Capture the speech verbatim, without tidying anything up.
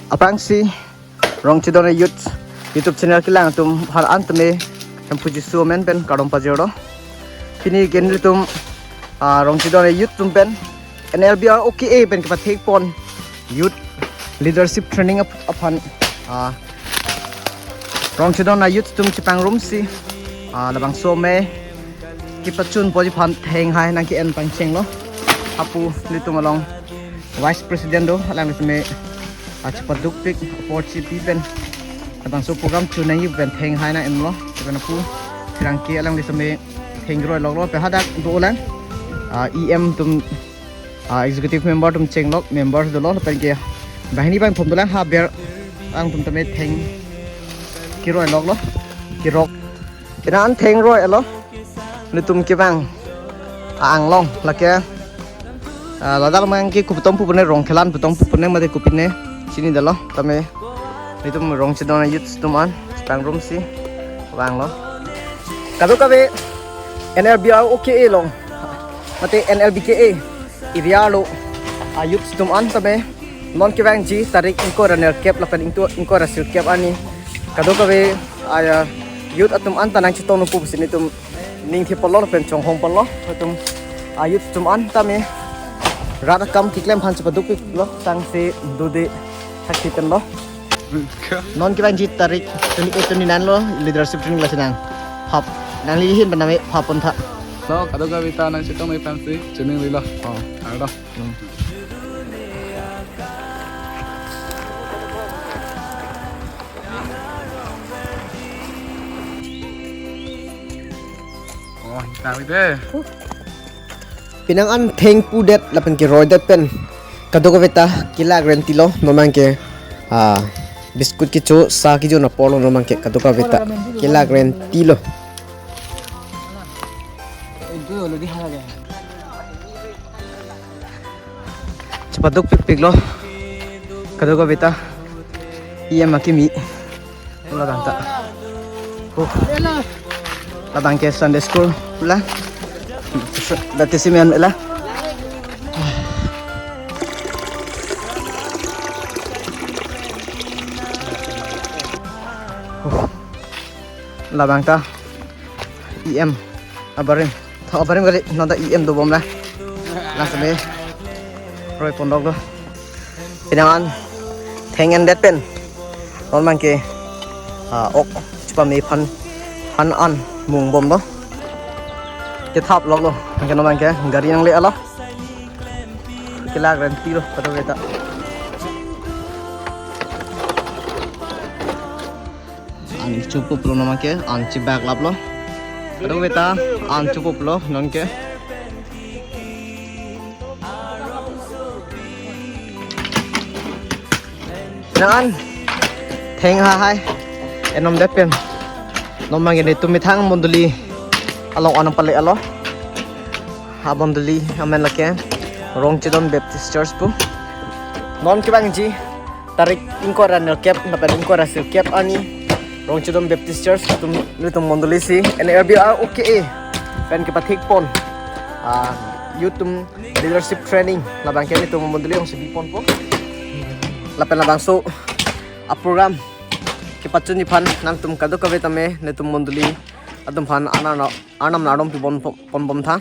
Aphrangsi Rongchedon a-youth YouTube channel kelang atum aphan an tame Hemphu Jisu amen pen kardom pajirlo. Pini ke nelitum, ah, Rongchedon a-youth atum pen N L B R O K A pen kepathekpon youth leadership training ap- aphan, ah, Rongchedon a-youth atum chepangrumsi, ah, labangso amei kepachunponji aphan thenghai nangke-en pangchenglo. Hapu nelitum along Vice President do, alang tame, ah, chepadukpik apor chipi pen labangso program chun nangji pen thenghai nang-enlo. Pen hapu pherangke alang tame thengkroiloklo, pen hadak do lang, ah, E M atum, ah, executive member atum chenglok, members dolo, pen ke banghini bangphom dolang, ha ber alangtum tame thengkroiloklo, kerok. Pini an thengroilo. Nelitum kevang a-anglong lake, ah, ladak mang ke kopi atum pu pune, Rongkhelan atum pu pune mate kopi ne chinidetlo. Tame nelitum Rongchedon a-youth atum an chepangrumsi vanglo. Kadokave N L B R O K A along mate N L B K A area arlo a-youth atum an tame non kevangji tarik ingkoi ra nerkep lapen ingkoi ra sirkep arni kadokave a-youth atum an ta nangchetongpo pusi nelitum ning thepolo lapen chonghongponlo. Atum a-youth atum an tame rat akam keklem aphan chepadukpiklo, tangsi dode thakthepenlo. Non kevangji tarik twenty-eight, twenty-nine lo leadership training la chenang. Phap, nangli ahin pen name phap pontha. Lo, kadokave ta nangchetongme aphansi cheningrilo. Oh. Ardo. Hmm. Oh, kita ide. Pini an thengpudet lapen keroidet pen kadokave ta kelak rentilo, non mang ke, ah, biscuit kecho, sa kecho na apor lo, non mang ke kadokave ta kelak rentilo. Chepadukpikpiklo kadokave ta, E M akimi. Labang ta. Oh. Labang ke Sunday school pula. Baptism an la. Oh. Labang ta E M abarim. Tho abarim kali, non ta E M dobom la. Langsung me roiponloklo. Pini an theng-endet pen non mang ke, ah, ok chepame aphan han an mungbomlo. Kethaploklo. Nangke non mang ke gari nangle-etlo. Kelak rentilo kadokave ta. An chopuplo non mang ke, an chebaklaplo. Kadokave ta an chopuplo non ke. Pini an thenghai enomdet pen non mang ke nelitum methang mondoli along anam pale-etlo. Ha mondoli amen lake Rongchedon Baptist Church pu. Non kevangji tarik ingkoi ra nerkep lapen ingkoi ra sirkep arni Rongchedon Baptist Church atum nelitum mondoli si N L B R O K A pen kepathekpon, ah, youth atum leadership training labang ke nelitum mondoli alongsi biponpo. Lapen labangso a-program kepachunji aphan nangtum kadokave tame nelitum mondoli atum aphan arnam, arnam nangdom pibom, ponbomtha.